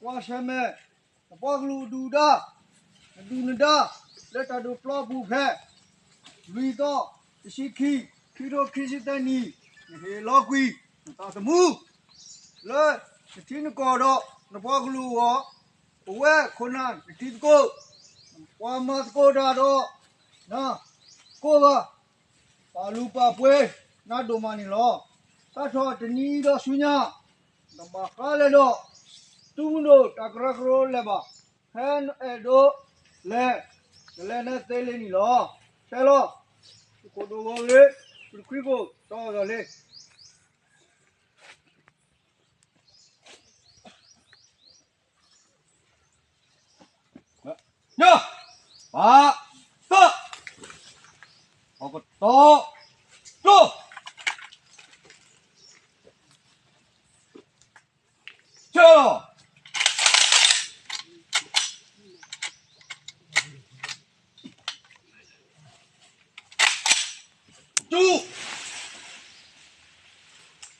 ကွၢ်ဆၢၣ်မဲာ် နပှၤကလုာ်အဒုၣ်ဒါ, နဒုၣ်နဒါ လၢတၢ်ဒုးပျီပူၤဖဲ လွံၢ်သီ တဆံခံ ခံကထိခံဆံသၢနံၣ် နဟ့ၣ်လီၤကွံာ် နသးသမူ လၢနထံနကီၢ်ဒီး နပှၤကလုာ်အဂီၢ် ပဝဲခိၣ်နၢ်နတံၤသကိး ပှၤမၤသကိးတၢ်ဒီး နကိးဂၤ ပာ်လုၢ်ပာ်ပှ့ၤ နၤဒိၣ်မးန့ၣ်လီၤ. စးထီၣ်တနံၤအံၤဒီးဆူညါ နဘၣ်ဃးလဲၤဒီး သုးမုၢ်ဒိၣ်တၢ်ကရၢကရိလၢၤဘၣ်. ဖဲနအဲၣ်ဒိးလဲၤ နလဲၤနသ့လံန့ၣ်လီၤ. ဆဲးလီၤ သုးခိၣ်ဒိၣ်ဂီၤဂ့ၤ သုးခွံခိၣ် တီဂီၤလ့ ညၣ် ပၢ် သၢ အကတီၢ် တိ ဆဲးလီၤ တူ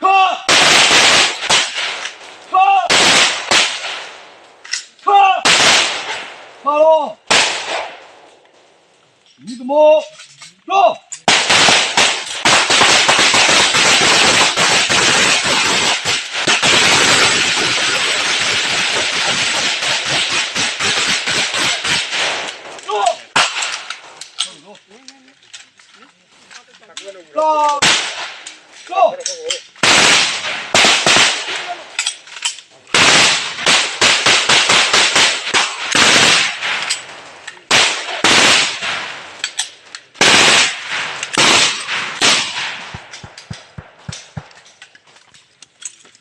ခါ ခါ ခါ ခါလီၤ မံသမိး ဖျိ ဖျိ ဖျိ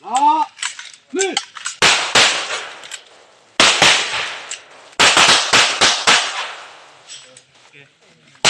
လါ မ့ၢ် ကဲ